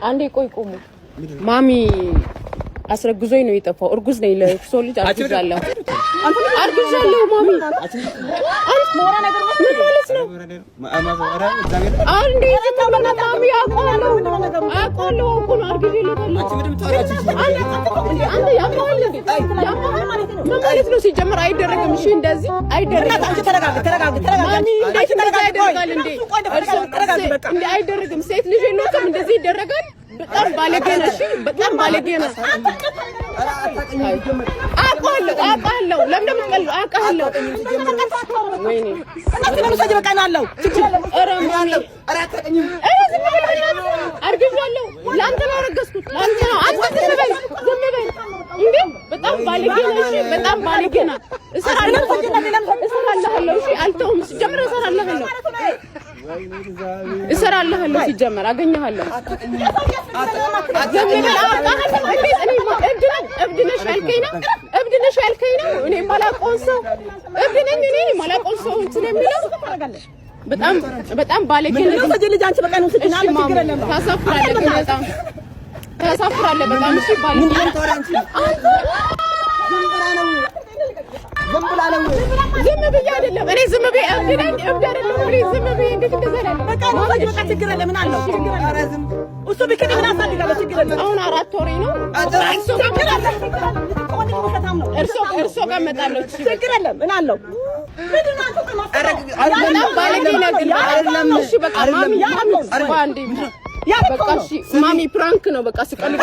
አንዴ ቆይ ቆሙ። ማሚ አስረግዞኝ ነው የጠፋው። እርጉዝ ነኝ። ለሰው ልጅ አርግዣለሁ፣ አርግዣለሁ። ማሚ ምን ማለት ነው? አንዴ ማሚ አውቀዋለሁ፣ አውቀዋለሁ እኮ ነው አርግዤለታለሁ። አንተ ያማሃል እንዴ? ያማሃል ምን ማለት ነው? ሲጀመር አይደረግም። እሺ እንደዚህ አይደረግም። ማሚ እንዴት እንደዚህ ያደርጋል እንዴ? እንዴ አይደረግም። ሴት ልጅ የለውም እንደዚህ ይደረጋል? በጣም ባለጌ ነህ። እሺ በጣም ባለጌ ነህ። አውቀዋለሁ፣ አውቃለሁ። ለምን እንደምትቀልዱ አውቃለሁ። ወይኔ ኧረ ማሚ ኧረ ዝም በል አርግዣለሁ። ለአንተ ነው ያረገዝኩት፣ ለአንተ ነው። አንተ ዝም በል፣ ዝም በል እንዴ! በጣም ባለጌ ነህ። እሺ በጣም ባለጌ ነህ። እሰራልሃለሁ፣ እሰራልሃለሁ። እሺ አልተውም። ሲጀመር እሰራልሃለሁ፣ እሰራልሃለሁ። ሲጀመር አገኘሃለሁ። ዝም በል አውቃለሁ። እንዴት እኔ እብድ ነኝ? እብድ ነሽ ያልከኝ ነው? እብድ ነሽ ያልከኝ ነው? እኔ የማላውቀውን ሰው እብድ ነኝ እኔ የማላውቀውን ሰው እንትን የሚለው በጣም በጣም ባለጌ ነህ። እሺ ማሚ ታሳፍራለህ፣ ግን በጣም ታሳፍራለህ። በጣም እሺ ባለጌ ዝም ብዬ አይደለም እኔ ዝም ብዬ እብድ ነኝ እብድ አይደለሁም እኔ ዝም ብዬ እንዴት እንደዛ እላለሁ? አሁን 4 ወሬ ነው። እርሶ እርሶ ጋር እመጣለሁ። እሺ በጣም ባለጌ ነህ ግን። እሺ በቃ ማሚ ማሚ አንዴ በቃ እሺ ማሚ prank ነው በቃ ስቀልድ